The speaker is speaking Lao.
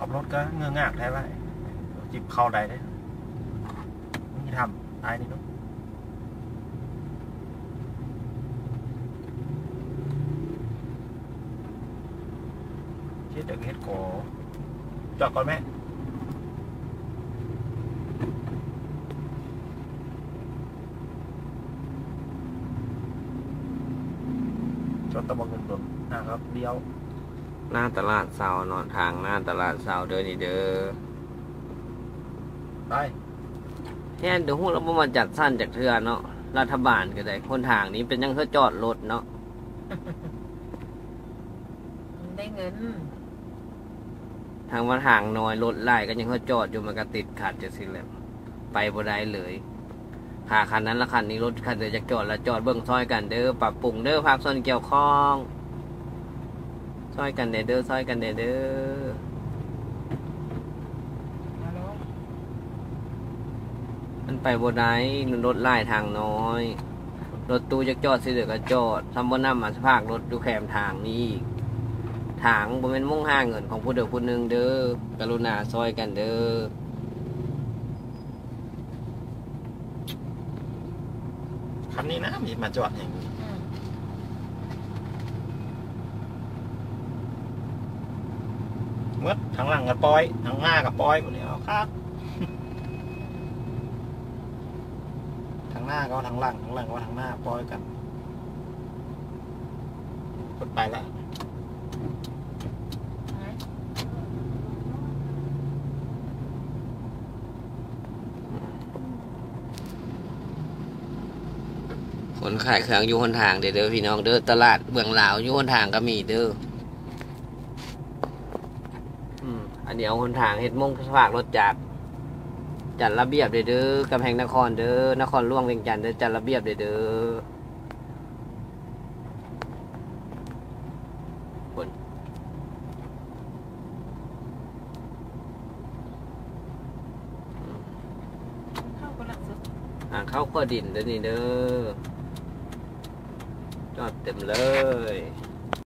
ຂັບລົດກໍເງືອງາກແທ້ຫຼາຍ ຈິບເຂົ້າໄດ້ເດ້ ມີທຳອາຍນີ້ເນາະ ເຮັດເຮັດກໍຈອດກ່ອນແມ່ ຈອດຕະບັກເງິນດົນ ອ່າ ຄັບ ລ້ຽວ ໜ້າຕະຫຼາດເຊົ້າເນາະ ທາງໜ້າຕະຫຼາດເຊົ້າເດີນີ້ເດີ ໄປ ແທນເດີ ຮູ້ແລ້ວບໍ່ມາຈັດສັນຈັກເທື່ອເນາະ ລັດຖະບານກໍໄດ້ ຫົນທາງນີ້ເປັນຫຍັງຄືຈອດລົດເນາະ ໄດ້ເງິນ ທາງວ່າທາງນ້ອຍລົດຫຼາຍກໍຍັງເຮົາຈອດຢູ່ ມັນກໍຕິດຂັດຈັ່ງຊີ້ແຫຼະ ໄປບໍ່ໄດ້ເລີຍ ຫາຄັນນັ້ນລະຄັນນີ້ ລົດຄັນໃດຢາກຈອດລະຈອດ ເບິ່ງຊ່ອຍກັນເດີ ປັບປຸງເດີ ພາກສ່ວນກ່ຽວຂ້ອງ ຊ່ອຍກັນແດ່ເດີ ຊ່ອຍກັນແດ່ເດີ ມັນໄປບໍ່ໄດ້ ລົດຫຼາຍທາງນ້ອຍ ລົດຕູ້ຢາກຈອດຊິເດີກໍຈອດ ທຳບໍ່ນຳມາພາກລົດຢູ່ແຄມທາງນີ້ອີກ ທາງບໍ່ແມ່ນໝ່ອງຫາເງິນຂອງຜູ້ໃດຜູ້ໜຶ່ງເດີ ກະລຸນາຊ່ອຍກັນເດີ. ຄັນນີ້ນະ ມີມາຈອດຫຍັງ ອືມ ໝົດ ທາງຫຼັງກໍປ່ອຍ ທາງໜ້າກໍປ່ອຍ ບັດນີ້ເອົາຄັກ ທາງໜ້າກໍເອົາທາງຫຼັງ ທາງຫຼັງກໍເອົາທາງໜ້າ ປ່ອຍກັນ. ເພິ່ນໄປລະ ຄົນຂາຍເຄື່ອງຢູ່ຫົນທາງເດີ ເດີພີ່ນ້ອງເດີ ຕະຫຼາດເມືອງລາວຢູ່ຫົນທາງກໍມີເດີ. ອືມ ອັນນີ້ເອົາຫົນທາງເຮັດໝ່ອງພາກລົດຈັກ ຈັດລະບຽບເດີ ເດີ ກຳແພງນະຄອນເດີ ນະຄອນຫຼວງວຽງຈັນເດີ ຈັດລະບຽບເດີ ເດີ. ຄົນ ເຂົ້າຄົນລະສຸດ ທາງເຂົ້າຂົວດິນເດີນີ້ເດີ ຈອດເຕັມເລີຍ.